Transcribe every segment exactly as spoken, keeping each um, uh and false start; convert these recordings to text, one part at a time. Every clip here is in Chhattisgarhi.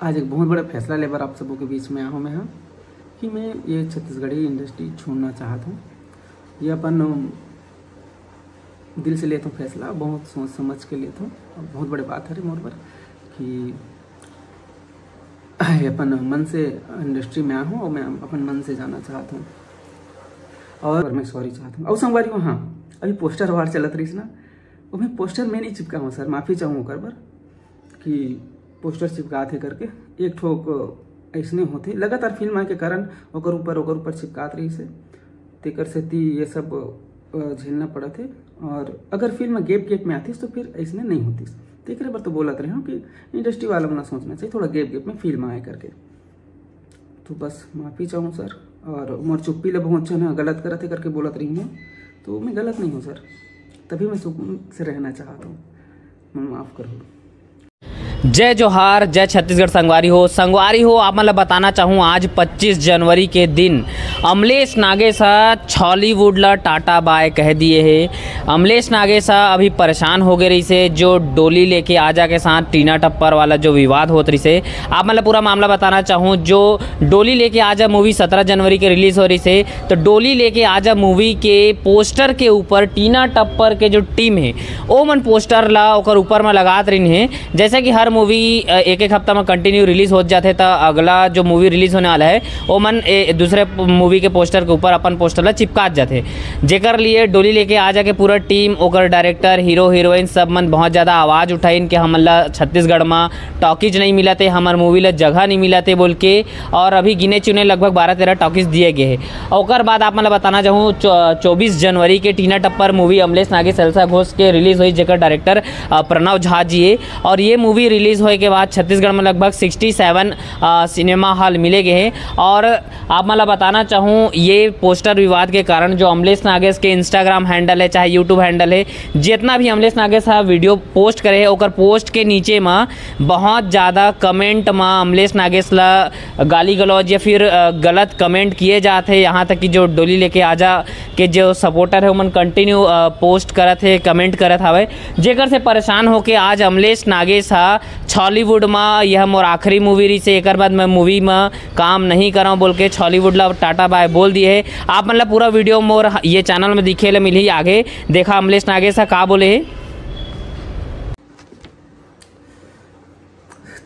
आज एक बहुत बड़ा फैसला लेबर आप सबों के बीच में आया हूँ मैं, हाँ, कि मैं ये छत्तीसगढ़ी इंडस्ट्री छोड़ना चाहत हूँ। ये अपन, अम, दिल से लेत हूँ फैसला, बहुत सोच समझ के लेत हूँ। बहुत बड़े बात हरे मोर बर कि ये अपन मन से इंडस्ट्री में आया हूँ और मैं अपन मन से जाना चाहत हूँ। और मैं सॉरी चाहत हूँ। और संगवारी हो, हाँ, अभी पोस्टर वार चलत रहिस ना, ओमे पोस्टर मैं नहीं चिपका हूँ सर, माफ़ी चाहूँ ओकर बर कि पोस्टर चिपकात हे करके। एक ठो ऐसने होथे, लगातार फिल्म आए के कारण ओकर ऊपर, ओकर ऊपर चिपकात रहिस हे, तेकर सेती ये सब, अ, झेलना पड़त हे। और अगर फिल्म गैप गैप में आतिस तो फिर ऐसने नहीं होतिस। तेकरे बर तो बोलत रहे हूँ कि इंडस्ट्री वाला मन ला सोचना चाहिए थोड़ा गैप गैप में फिल्म आए करके। तो बस माफ़ी चाहूँ सर, और मोर चुप्पी ला बहुत झन गलत करत हे करके बोलत रही हूँ, तो मैं गलत नहीं हूँ सर, तभी मैं सुकून से रहना चाहता हूँ, मैं माफ़ करूँ। जय जोहार, जय छत्तीसगढ़ संगवारी हो। संगवारी हो, आप मन ला बताना चाहूँ, आज पच्चीस जनवरी के दिन अमलेश नागेश ह छॉलीवुड ला टाटा बाय कह दिए हे। अमलेश नागेश ह अभी परेशान हो गए रहिस हे, जो डोली लेके आजा के साथ टीना टप्पर वाला जो विवाद होत रहिस हे। आप मन ला पूरा मामला बताना चाहूँ, जो डोली लेके आजा मूवी सत्रह जनवरी के रिलीज हो रहिस हे, तो डोली लेके आजा मूवी के पोस्टर के ऊपर टीना टप्पर के जो टीम हे, ओ मन पोस्टर ला ओकर ऊपर में लगात रहिन हे। जैसे कि हर मूवी, अ, एक एक हफ्ता में कंटिन्यू रिलीज होत जाथे, त अगला जो मूवी रिलीज होने वाला है, ओ मन ए, दूसरे मूवी के पोस्टर के ऊपर अपन पोस्टर ला चिपकात जाथे, जेकर लिए डोली लेके आजा के पूरा टीम, ओकर डायरेक्टर, हीरो हीरोइन सब मन बहुत ज़्यादा आवाज़ उठाइन कि हमन ला छत्तीसगढ़ में टॉकीज नहीं मिलत हे, हमर मूवी ला जगह नहीं मिलत हे बोल के। और अभी गिने चुने लगभग बारह तेरह टॉकीज दिए गए हे। ओकर बाद आप मन ला बताना चाहूँ, चौ-, चौबीस जनवरी के टीना टप्पर मूवी अमलेश नागेश एल्सा घोष के रिलीज हुई, जेकर डायरेक्टर, अ, प्रणव झा जी हे। और ये मूवी रिलीज होए के बाद छत्तीसगढ़ में लगभग सिक्सटी सेवन, अ, सिनेमा हॉल मिले गए हे। और आप मन ला बताना चाहूँ, ये पोस्टर विवाद के कारण जो अमलेश नागेश के Instagram हैंडल है, चाहे YouTube हैंडल है, जितना भी अमलेश नागेश ह वीडियो पोस्ट करे हे, ओकर पोस्ट के नीचे म बहुत ज़्यादा कमेंट म अमलेश नागेश ला गाली गलौज या फिर, अ, गलत कमेंट किए जात हे। यहाँ तक कि जो डोली लेके आजा के जो सपोर्टर है, ओमन कंटिन्यू, अ, पोस्ट करत हे, कमेंट करत हवे, जेकर से परेशान होके आज अमलेश नागेश ह छॉलीवुड म यह मोर आखिरी मूवी रहिस हे, एकर बाद मैं मूवी म काम नहीं करव बोल के छॉलीवुड ला टाटा बाय बोल दिए हे। आप मन ला पूरा वीडियो मोर ह-, ये चैनल में दिखे ले मिलही आगे। देखा अमलेश नागेश ह का बोले हे।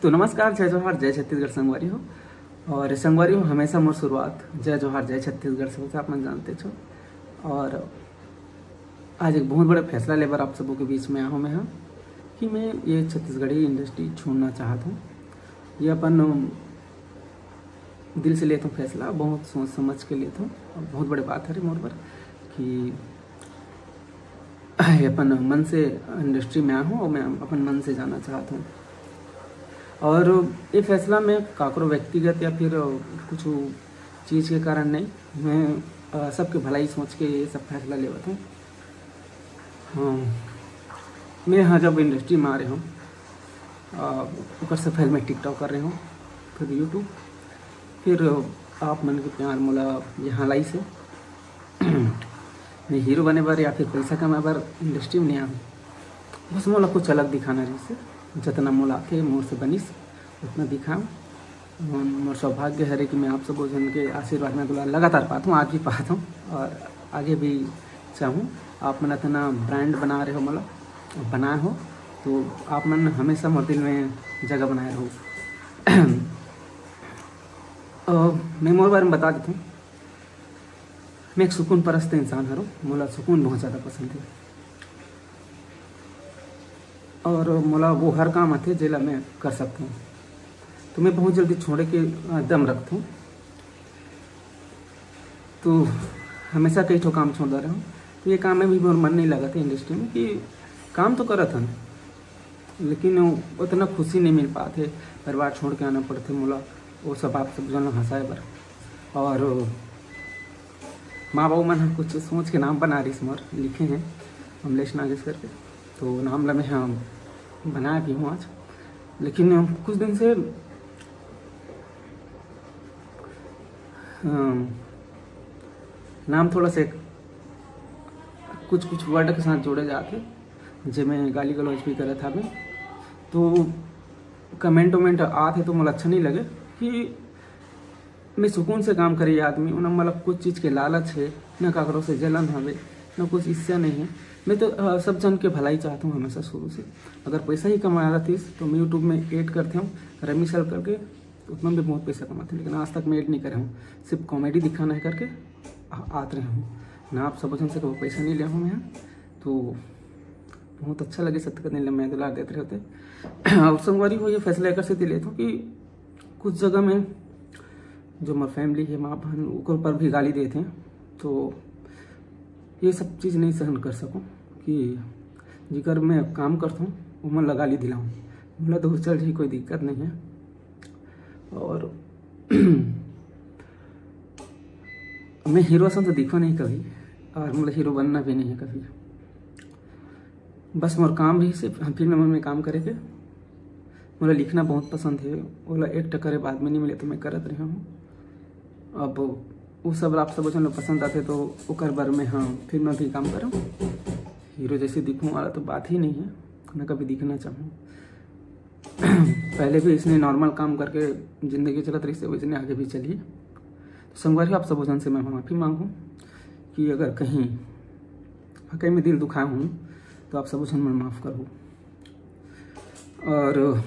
तो नमस्कार, जय जोहार, जय छत्तीसगढ़ संगवारी हो। और संगवारी हो, हमेशा मोर शुरुआत जय जोहार, जय छत्तीसगढ़ से होथे, आप मन जानते छो। और आज एक बहुत बड़ा फैसला लेबर आप सबों के बीच में आया हूँ मैं, हाँ, कि मैं ये छत्तीसगढ़ी इंडस्ट्री छोड़ना चाहत हूँ। ये अपन, अम, दिल से लेत हूँ फैसला, बहुत सोच समझ के लेत हूँ। बहुत बड़े बात हरे मोर बर कि अपन मन से इंडस्ट्री में आया हूँ और मैं अपन मन से जाना चाहत हूँ। और ये फैसला मैं काकरो व्यक्तिगत या फिर कुछ चीज़ के कारण नहीं, मैं, अ, सबके भलाई सोच के ये सब फैसला लेवत हूँ। हाँ, मैं, हाँ, जब इंडस्ट्री में आ रहे हूँ, अ, ओकर से पहले मैं TikTok कर रहे हूँ, फिर YouTube, फिर आप मन के प्यार मोला यहाँ लाइस हे। मैं हीरो बने बर या फिर पैसा कमाए बर इंडस्ट्री में नहीं आया हूँ। बस मोला कुछ अलग दिखाना रहिस हे, जतना मोला आके मोर से बनिस उतना दिखाऊँ। मोर सौभाग्य हरे कि मैं आप सबो झन के आशीर्वाद में दुलार लगातार पात हूँ, आज भी पात हूँ और आगे भी चाहूँ। आप मन इतना ब्रांड बना रहे हो, मोला बनाए हो, तो आप मन हमेशा मोर दिल में जगह बनाए रहो। अ, मैं मोर बारे में बता देता हूँ, मैं एक सुकून परस्त इंसान हरो, मोला सुकून बहुत ज़्यादा पसंद है। और मोला वो हर काम आथे जेला मैं कर सकता हूँ, तो मैं बहुत जल्दी छोड़े के, अ, दम रखता हूँ। तो हमेशा कई ठो काम छोड़ता रहे हूँ, तो ये काम में भी मोर मन नहीं लगा था इंडस्ट्री में, कि काम तो करत हन लेकिन उतना खुशी नहीं मिल पात हे, परिवार छोड़ के आना पड़थे मोला, वो सब आप सब जन हंसाए बर। और माँ बाबू मन ह कुछ सोच के नाम बना रहिस मोर, लिखे हैं अमलेश नागेश करके, तो नाम ला मैं ह बनाए भी हूँ आज। लेकिन कुछ दिन से, अम, नाम थोड़ा से कुछ कुछ वर्ड के साथ जोड़े जाते, जेमे गाली गलौज भी करत हवे। तो कमेंट वमेंट आत हे तो मोला अच्छा नहीं लगे कि मैं सुकून से काम करे आदमी हूँ, ना मोला कुछ चीज़ के लालच है, ना काकरो से जलन हवे, ना कुछ ईर्ष्या नहीं है। मैं तो अ, सब जन के भलाई चाहता हूँ हमेशा शुरू से। अगर पैसा ही कमाना रहिस तो मैं YouTube में ऐड करते हूँ, रमी सर करके, उतना भी बहुत पैसा कमाते हैं, लेकिन आज तक मैं ऐड नहीं करे हूँ, सिर्फ कॉमेडी दिखाना है करके आ- आत रहे हूँ ना। आप सब जन से कभी पैसा नहीं लिया हूँ मैं, तो बहुत अच्छा लगे सत्य का दिन मैं दुलार देते रहते। और संगवारी हो, ये फैसला एकर सेती लेत हूँ कि कुछ जगह में जो मोर फैमिली है, माँ बहन, ओकर पर भी गाली देते हैं, तो ये सब चीज़ नहीं सहन कर सकूँ कि जिकर मैं काम करता हूँ, वो मन ला गाली दिलाऊँ। मोला तो चल रही, कोई दिक्कत नहीं है। और मैं हीरो असन तो दिखो नहीं कभी, और मोला हीरो बनना भी नहीं है कभी। बस मोर काम रहिस हे फिल्म मन में काम करे के। मोला लिखना बहुत पसंद है, ओला एक्ट करे बाद में नहीं मिले तो मैं करत रहे हूँ। अब वो सब आप सब जन ला पसंद आते तो ओकर बर मैं, हाँ, फिल्म में भी काम करम। हीरो जैसे दिखूँ वाला तो बात ही नहीं है, मैं कभी दिखना चाहूँ। पहले भी इसने नॉर्मल काम करके जिंदगी चलत रहिस हे, वैसने आगे भी चली। तो संगवारी, आप सब जन से मैं माफ़ी मांगू कि अगर कहीं वाकई में दिल दुखाए हूँ तो आप सब जन मन माफ़ करो। और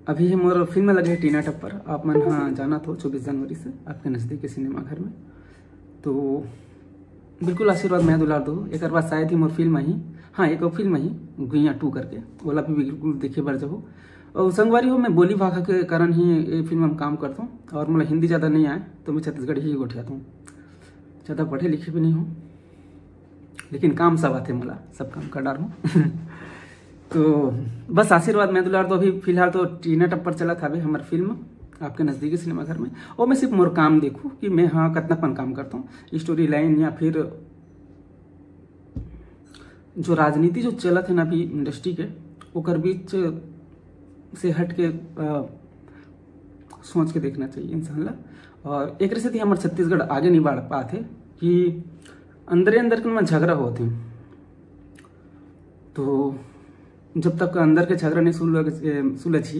अभी ये मोर फिल्म लगे है टीना टप्पर, आप मन हाँ जानत हो, चौबीस जनवरी से आपके नज़दीक के सिनेमा घर में। तो बिल्कुल आशीर्वाद, मया दुलार दो। एक बार शायद ही मोर फिल्म आही, हाँ, एक और फिल्म आही गुइया टू करके, ओला भी बिल्कुल देखे बर जाओ। और संगवारी हो, मैं बोली भाखा के कारण ही ये फिल्म में काम करता हूँ और मोला हिंदी ज़्यादा नहीं आए तो मैं छत्तीसगढ़ी ही गोठियाता हूँ। ज़्यादा पढ़े लिखे भी नहीं हूँ, लेकिन काम सब आते मोला, सब काम कर डारूँ। तो बस आशीर्वाद, मया दुलार दो। अभी फिलहाल तो टीना टप्पर चलत हवे हमर फिल्म आपके नज़दीकी सिनेमा घर में, और मैं सिर्फ मोर काम देखूँ कि मैं हाँ कतना पन काम करता हूँ, स्टोरी लाइन या फिर जो राजनीति जो चलत है ना अभी इंडस्ट्री के, ओकर बीच से हट के अ, सोच के देखना चाहिए इंसान ला। और एक से हमर छत्तीसगढ़ आगे नहीं बढ़ पाते कि अंदरे अंदर के में झगड़ा होते हैं। तो जब तक अंदर के झगड़ा नहीं सुलझ सुलझी,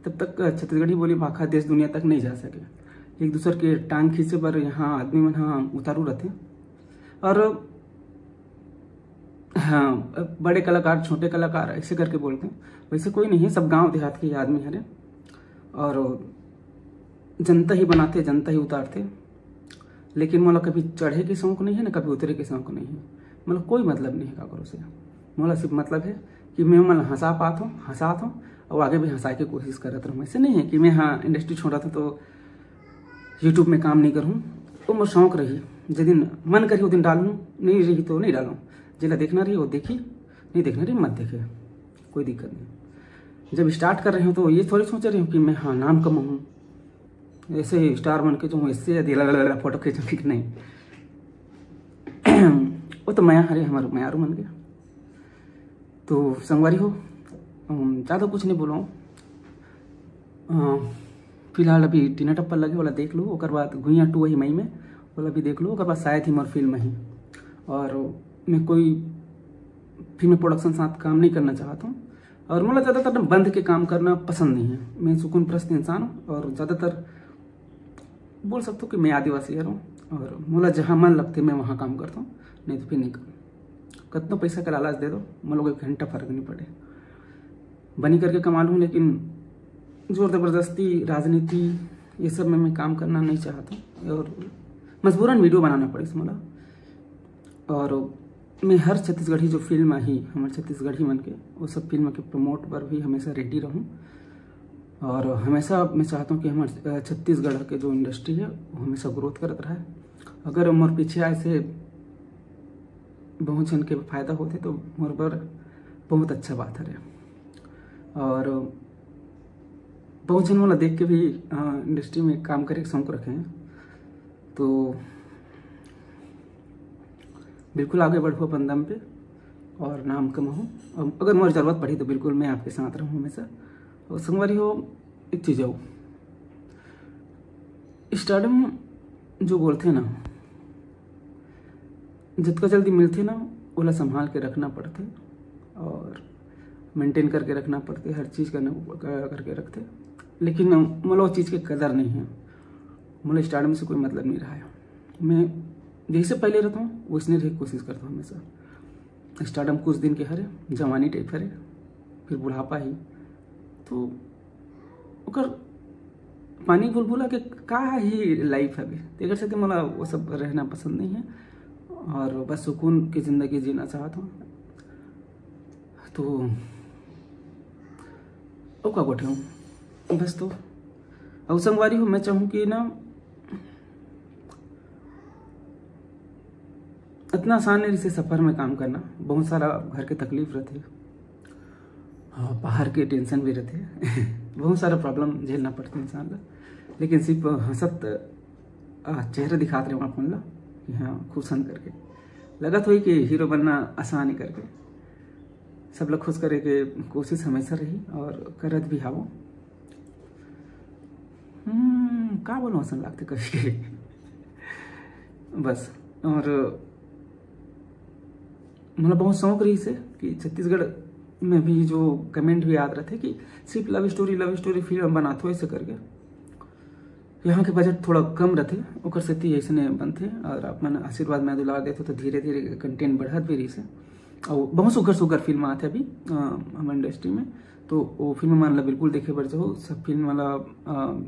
तब तक छत्तीसगढ़ी बोली भाखा देश दुनिया तक नहीं जा सके। एक दूसर के टांग खींचे पर यहाँ आदमी मन हाँ उतारू रहते हैं। और हाँ, बड़े कलाकार, छोटे कलाकार ऐसे करके बोलते हैं, वैसे कोई नहीं है, सब गांव देहात के ही आदमी हरे। और जनता ही बनाते, जनता ही उतारते। लेकिन मोला कभी चढ़े के शौक नहीं है, ना कभी उतरे के शौक नहीं है। मोला कोई मतलब नहीं है काकरो से। मोला सिर्फ मतलब है कि मैं मन हंसा पात हूँ, हंसात हूँ, और आगे भी हंसाए के कोशिश करत रहूँ। ऐसे नहीं है कि मैं हाँ इंडस्ट्री छोड़त हूँ तो यूट्यूब में काम नहीं करूँ। वो मोर शौक रही, जे दिन मन करही वो दिन डालूँ, नहीं रही तो नहीं डालूँ। जेला देखना रही वो देखी, नहीं देखना रही मत देखे, कोई दिक्कत नहीं। जब स्टार्ट कर रहे हो तो ये थोड़ी सोच रहे हो कि मैं हाँ नाम कमाऊँ, ऐसे स्टार बन के जो हूँ, इससे यदि अलग अलग फोटो खींचूँ कि नहीं। वो तो मया हरे हमारे मयारू मन के। तो संगवारी हो, अम, ज़्यादा कुछ नहीं बोलो। अ, फिलहाल अभी टीना टप्पर लगे वाला देख लो, ओकर बाद गुइया टू वही मई में, वाला भी देख लो, ओकर बाद शायद ही मोर फिल्म ही। और मैं कोई फिल्म प्रोडक्शन साथ काम नहीं करना चाहता हूँ, और मोला ज़्यादातर ना बंध के काम करना पसंद नहीं है। मैं सुकून परस्त इंसान हूँ और ज़्यादातर बोल सकता हूँ कि मैं आदिवासी हर हूँ और मोला जहाँ मन लगते मैं वहाँ काम करता हूँ, नहीं तो फिर नहीं करूँ। कतनो पैसा का लालच दे दो, मोला कोई घंटा फर्क नहीं पड़े। बनी करके कमा लूँ, लेकिन जोर ज़बरदस्ती, राजनीति, ये सब में मैं काम करना नहीं चाहता हूँ और मजबूरन वीडियो बनाना पड़े मोला। और मैं हर छत्तीसगढ़ी जो फिल्म आही, हमारे छत्तीसगढ़ी मन के, वो सब फिल्म के प्रमोट पर भी हमेशा रेडी रहूँ। और हमेशा मैं चाहता हूँ कि हमारे, अ, छत्तीसगढ़ के जो इंडस्ट्री है, वो हमेशा ग्रोथ करत रहे। अगर मोर पीछे आए से बहुत जन के फायदा होते, तो मोर बर बहुत अच्छा बात हरे। और बहुत जन मोला देख के भी, अ, इंडस्ट्री में काम करे के शौक रखे हैं। तो बिल्कुल आगे बढ़ो अपन दम पे और नाम कमाओ। और अगर मोर जरूरत पड़ी, तो बिल्कुल मैं आपके साथ रहूँ हमेशा। और संगवारी हो, एक चीज़ हो, स्टारडम जो बोलते हैं ना, जितना जल्दी मिलते ना, ओला संभाल के रखना पड़ते। और मेंटेन करके रखना पड़थे, हर चीज़ करना, करके रखथे। लेकिन मोला वो चीज़ के कदर नहीं है, मोला स्टारडम से कोई मतलब नहीं रहा है। मैं जैसे पहले रहता हूँ, वैसने रहे कोशिश करता हूँ हमेशा। स्टारडम कुछ दिन के हरे, जवानी टाइप हरे, फिर बुढ़ापा ही। तो ओकर पानी बुलबुला के का ही लाइफ हवे, तेकर सेती मोला वो सब रहना पसंद नहीं है और बस सुकून की ज़िंदगी जीना चाहत हूँ। तो अउ का गोठे हूँ बस। तो अउ संगवारी हो, मैं चाहूँ कि ना इतना आसान नहीं रहिसे सफ़र में काम करना, बहुत सारा घर के तकलीफ रहथे, हाँ, बाहर के टेंशन भी रहथे बहुत सारा प्रॉब्लम झेलना पड़थे इंसान ला, लेकिन सिर्फ हंसत आ, चेहरा दिखात रहे आप मन ला कि हाँ, खुश हन करके। लगत होई कि हीरो बनना आसान है करके, सब ला खुश करे के कोशिश हमेशा रही और करत भी हावो। हम्म, का बोलूँ, असन लागथे कभी कभी बस। और मोला बहुत शौक रहिसे कि छत्तीसगढ़ में भी जो कमेंट भी आत रहथे कि सिर्फ लव स्टोरी, लव स्टोरी फिल्म बनात हो ऐसे करके। यहाँ के बजट थोड़ा कम रहथे, ओकर सेती अइसने बनथे। और आप मन आशीर्वाद में दुलार देथे तो धीरे धीरे कंटेंट बढ़त भी रहिसे। और बहुत सुघर सुघर फिल्म आथे अभी अ, हमर इंडस्ट्री में, तो वो फिल्म मन ला बिल्कुल देखे बर जाओ, सब फिल्म वाला अ,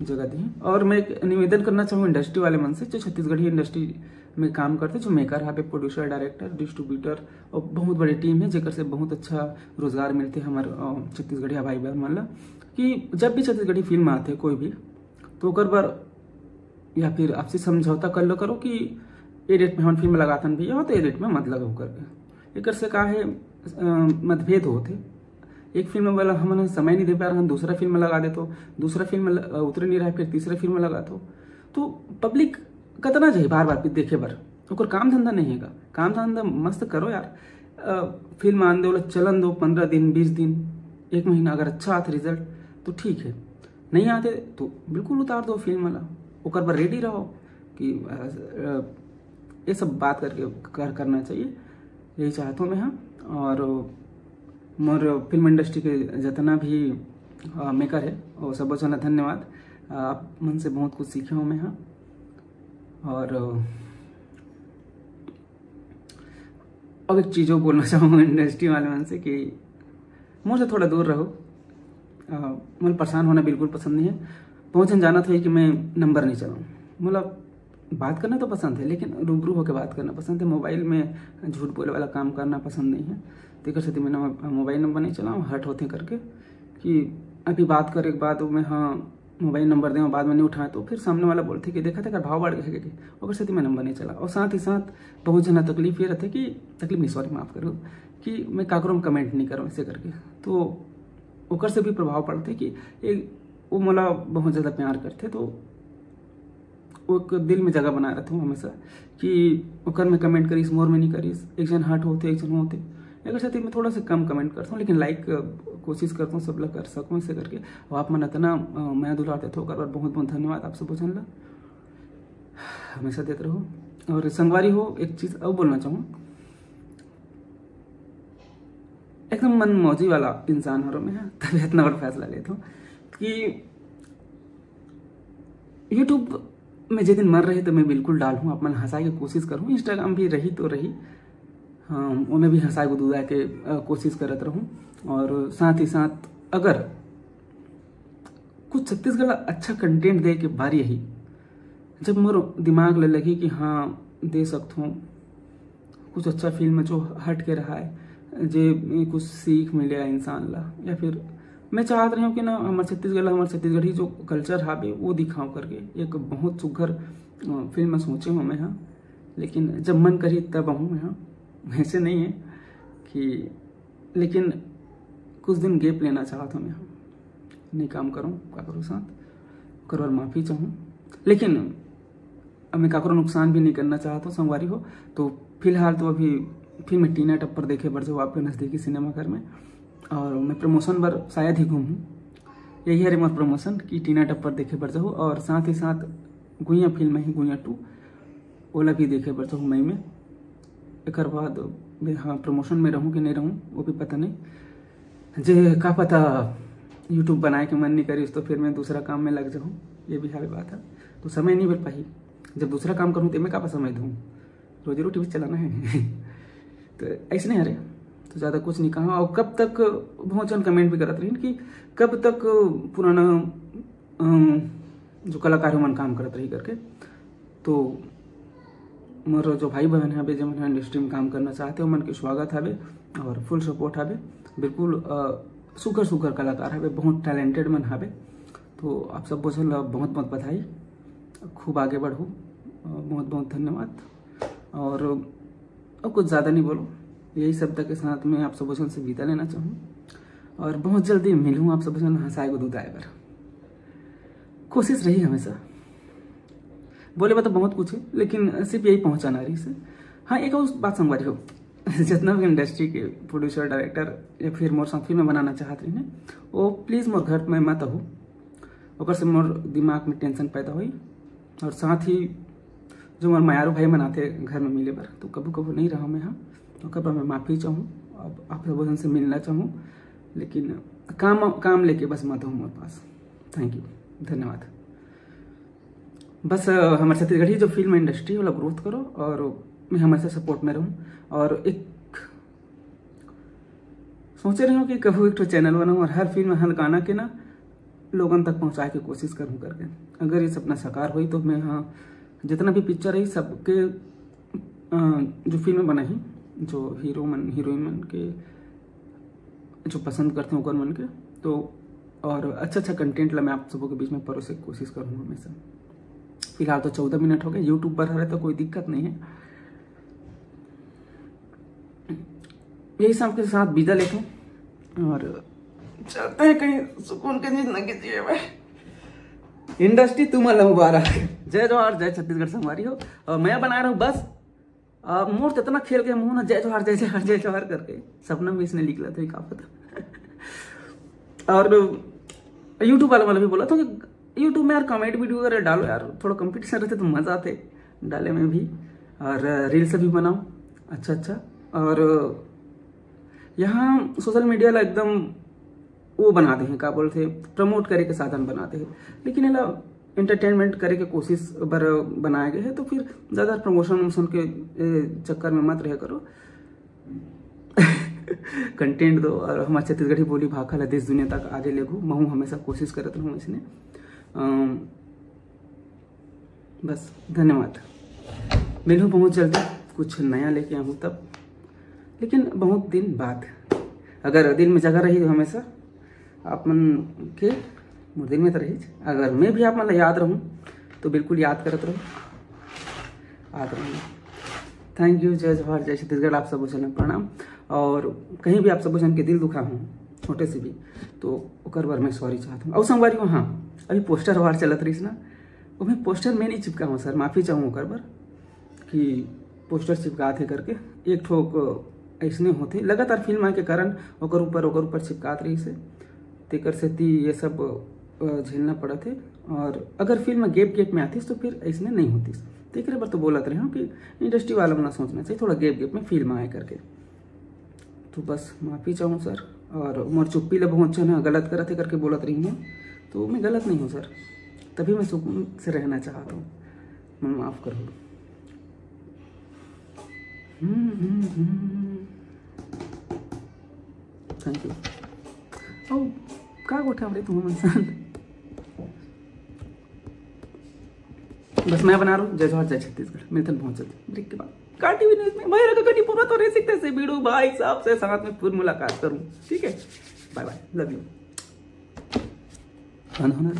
जगह दी। और मैं एक निवेदन करना चाहूँ इंडस्ट्री वाले मन से, जो छत्तीसगढ़ी इंडस्ट्री में काम करथे, जो मेकर हावे, प्रोड्यूसर, डायरेक्टर, डिस्ट्रीब्यूटर और बहुत बड़ी टीम है, जेकर से बहुत अच्छा रोजगार मिलथे हमर अ, छत्तीसगढ़िया भाई बहन मन ला। कि जब भी छत्तीसगढ़ी फिल्म आथे कोई भी, तो ओकर बर या फिर आपसी समझौता कर लो करो कि ए डेट में हमन फिल्म लगाथन भैया, तो ए डेट में मत लगाओ करके। एकर से का है अ, मतभेद होथे। एक फिल्म वाला हमन ह समय नहीं दे पा रहन, दूसरा फिल्म लगा देथो, दूसरा फिल्म ल-, अ, उतरे नहीं रहे, फिर तीसरा फिल्म लगाथो। तो पब्लिक कतना जाही बार बार फिर देखे बर? ओकर काम धंधा नहीं है का? काम धंधा मस्त करो यार। अ, फिल्म आन दो, ओला चलन दो, पंद्रह दिन, बीस दिन, एक महीना, अगर अच्छा आथे रिजल्ट तो ठीक है, नहीं आथे तो बिल्कुल उतार दो फिल्म वाला। ओकर बर रेडी रहो कि अ, अ, ये सब बात करके कर, करना चाहिए, यही चाहत हूँ मैं। हाँ, और मोर फिल्म इंडस्ट्री के जितना भी अ, मेकर है, वो सब झन ला धन्यवाद। अ, आप मन से बहुत कुछ सीखे हूँ मैं। हाँ, और अ, अब एक चीज़ और बोलना चाहूँगा इंडस्ट्री वाले मन से कि मोर से थोड़ा दूर रहो। अ, मोला परेशान होना बिल्कुल पसंद नहीं है। बहुत झन जानत होही कि मैं नंबर नहीं चलाऊँ। मोला बात करना तो पसंद है, लेकिन रूबरू होकर बात करना पसंद है। मोबाइल में झूठ बोले वाला काम करना पसंद नहीं है, तेकर सेती मैं नंबर, मोबाइल नंबर नहीं चलाऊँ, हर्ट होथे करके। कि अभी बात करे के बाद मैं, हाँ, मोबाइल नंबर देवं, बाद में नहीं उठाए, तो फिर सामने वाला बोलथे कि देखा था, भाव बढ़ गए, ओकर सेती मैं नंबर नहीं चला। और साथ ही साथ बहुत झन ला तकलीफ ये रहथे कि, तकलीफ नहीं, सॉरी, माफ़ करो, कि मैं काकरो में कमेंट नहीं करूँ ऐसे करके। तो ओकर से भी प्रभाव पड़थे कि एक, वो मोला बहुत ज़्यादा प्यार करथे, तो वो एक दिल में जगह बनाए रहथों हमेशा कि ओकर में कमेंट करिस, मोर में नहीं करिस। एक झन हर्ट होथे, एक झन होथे। एकर सेती मैं थोड़ा सा कम कमेंट करथों, लेकिन लाइक कोशिश करथों सब ला कर सकूँ ऐसे करके। और आप मन इतना अ, मया दुलार देथो, ओकर बर बहुत बहुत धन्यवाद आप सबो झन ला, हमेशा देत रहो। और संगवारी हो, एक चीज़ अउ बोलना चाहूँ, एकदम मन मौजी वाला इंसान हरो मैं, तभी इतना बड़ा फैसला लेथों कि YouTube में जे दिन मन रही तो मैं बिल्कुल डालहूँ, आप मन हंसाए के कोशिश करहूँ। Instagram भी रही तो रही, हाँ, ओमे भी हंसाए गुदगुदाए के अ, कोशिश करत रहूँ। और साथ ही साथ अगर कुछ छत्तीसगढ़ ला अच्छा कंटेंट दे के बारी आही, जब मोर दिमाग ले लगी कि हाँ, दे सकथों कुछ अच्छा फिल्म जो हट के रहा है, जे कुछ सीख मिले इंसान ला, या फिर मैं चाहत रही हूँ कि ना हमर छत्तीसगढ़ ला, हमर छत्तीसगढ़ी जो कल्चर हावे वो दिखाओ करके एक बहुत सुघर अ, फिल्म सोचे हूँ मैं, हाँ। लेकिन जब मन करी तब आहूँ मैं, हाँ। वैसे नहीं है कि, लेकिन कुछ दिन गैप लेना चाहत हूँ मैं, हाँ। नहीं काम करूँ काकरो साथ, ओकर बर माफ़ी चाहूँ। लेकिन अब मैं काकरो नुकसान भी नहीं करना चाहत हूँ संगवारी हो। तो फिलहाल तो अभी फिर मैं टीना टप्पर देखे बर जाऊँ आपके नज़दीकी सिनेमाघर में, और मैं प्रमोशन बर शायद ही घूमूँ। यही हरे मोर प्रमोशन कि टीना टप्पर देखे बर जाऊँ, और साथ ही साथ गुइया फिल्म है गुइया टू, ओला भी देखे बर जाऊँ मई में। एकर बाद मैं, हाँ, प्रमोशन में रहूँ कि नहीं रहूँ वो भी पता नहीं। जे का पता YouTube बनाए के मन नहीं करिस तो फिर मैं दूसरा काम में लग जाऊँ, ये भी हावे बात है। तो समय नहीं मिल पाही, जब दूसरा काम करूँ तो मैं का समय दूँ, रोजी रोटी भी चलाना है। तो ऐसे नहीं हरे, तो ज़्यादा कुछ नहीं कहा। और कब तक, बहुत जन कमेंट भी करत रहिन कि कब तक पुराना अम, जो कलाकार मन काम करत रही करके। तो मोर जो भाई बहन हवे, जो मन इंडस्ट्री में काम करना चाहते हो, मन के स्वागत हवे और फुल सपोर्ट हवे। बिल्कुल सुघर सुघर कलाकार हवे, बहुत टैलेंटेड मन हवे। तो आप सब बोझन ला बहुत बहुत बधाई, खूब आगे बढ़ो। बहुत बहुत धन्यवाद। और और कुछ ज़्यादा नहीं बोलो, यही शब्द के साथ मैं आप सब से विदा लेना चाहूँ और बहुत जल्दी मिलूँ आप सब हंसाए गुदगुदाए बर। कोशिश रही हमेशा, बोले बर तो बहुत कुछ है लेकिन सिर्फ यही पहुँचाना रहिस। हाँ, एक और बात संगवारी हो, जितना भी इंडस्ट्री के प्रोड्यूसर, डायरेक्टर या फिर मोर साथ फिल्म बनाना चाहत रही, वो प्लीज मोर घर में मत हो, ओकर से मोर दिमाग में टेंशन पैदा होई। और साथ ही जो मोर मयारू भाई मन आथे घर में मिले बर, तो कभू कभू नहीं रहा मैं, हाँ, तो कब मैं माफ़ी चाहूँ, अब आप सब से मिलना चाहूँ, लेकिन काम काम लेके बस मत हो मोर पास। थैंक यू, धन्यवाद। बस हमर छत्तीसगढ़ी जो फिल्म इंडस्ट्री वाला ग्रोथ करो और मैं हमेशा सपोर्ट में रहूँ। और एक सोचे रहे हो कि कभू एक ठो चैनल बनाऊँ और हर फिल्म, हर गाना के ना लोगन तक पहुँचाए के कोशिश करूँ करके। अगर ये सपना साकार होई तो मैं, हाँ, जितना भी पिक्चर है सबके जो फिल्म बनाही, जो हीरो मन, हीरोइन मन के जो पसंद करते हैं ओकर मन के, तो और अच्छा अच्छा कंटेंट ला मैं आप सबों के बीच में परोसे के कोशिश करूँगा हमेशा। फिलहाल तो चौदह मिनट हो गए, यूट्यूब पर हरे तो कोई दिक्कत नहीं है। यही सब के साथ विदा लेते हैं और चलते हैं कहीं सुकून के जिंदगी जिए भाई। इंडस्ट्री तुम मुबारक। जय जोहार, जय छत्तीसगढ़ संगवारी हो। और मैं बना रहा हूँ बस मोर तो इतना खेल के मुँह ना जय जोहार, जय जोहार, जय जोहार करके सपना में इसने लिख लिया था, क्या पता। और यूट्यूब वाला वाला भी बोला था कि यूट्यूब में यार कॉमेडी वीडियो वगैरह डालो यार, थोड़ा कंपटीशन रहते तो मज़ा आते डाले में भी, और रील्स भी बनाओ अच्छा अच्छा। और यहाँ सोशल मीडिया ला एकदम वो बनाते हैं, क्या बोलते हैं, प्रमोट करे के साधन बनाते हैं, लेकिन एला एंटरटेनमेंट करे के कोशिश बर बनाए गए हैं, तो फिर ज़्यादा प्रमोशन वमोशन के चक्कर में मत रहे करो। कंटेंट दो और हमारे छत्तीसगढ़ी बोली भाखा ला देश दुनिया तक आगे लेगू। महू हमेशा कोशिश करत रहूँ इसने। बस धन्यवाद, मिलूँ बहुत जल्दी, कुछ नया लेके आऊँ तब, लेकिन बहुत दिन बाद। अगर दिल में जगह रही तो हमेशा आप मन के मोर दिल में तो रही, अगर मैं भी आप मन याद रहूँ तो बिल्कुल याद करत रहूँ, याद रहूँ। थैंक यू, जय जोहार, जय छत्तीसगढ़, आप सब जन प्रणाम। और कहीं भी आप सब जन के दिल दुखा हूँ छोटे से भी, तो ओकर बर मैं सॉरी चाहत हूँ। और संगवारी हो, हाँ, अभी पोस्टर वार चलत रहीस ना, वो मैं पोस्टर में नहीं चिपका हूँ सर, माफ़ी चाहूँ ओकर बर कि पोस्टर चिपकात हे करके। एक ठोक ऐसने होते लगातार फिल्म आए के कारण ओकर ऊपर ओकर ऊपर चिपकात रहीस हे, तेकर सेती ये सब झेलना पड़त हे। और अगर फिल्म गेप गेप में आतीस तो फिर ऐसने नहीं होतीस। तेकर बर तो बोलत रहे हूँ कि इंडस्ट्री वाला मन सोचना चाहिए थोड़ा गेप गेप में फिल्म आए करके। तो बस माफ़ी चाहूँ सर, और मोर चुप्पी ले बहुत झन गलत करत हे करके बोलत रही हूँ, तो मैं गलत नहीं हूँ सर, तभी मैं सुकून से रहना चाहता हूँ। मन माफ़ करो। Thank you. ओ, का गोठा हमरे तुम मन सन। बस मैं बना रहा हूँ। जय जोहार, जय छत्तीसगढ़। मिलते हैं बहुत जल्दी ब्रेक के बाद। का टीवी न्यूज़ में भाई रखा कहीं पूरा तो रह सकते से वीडियो भाई साहब से साथ में फिर मुलाकात करूँ, ठीक है? बाय बाय, लव यू। खाना होना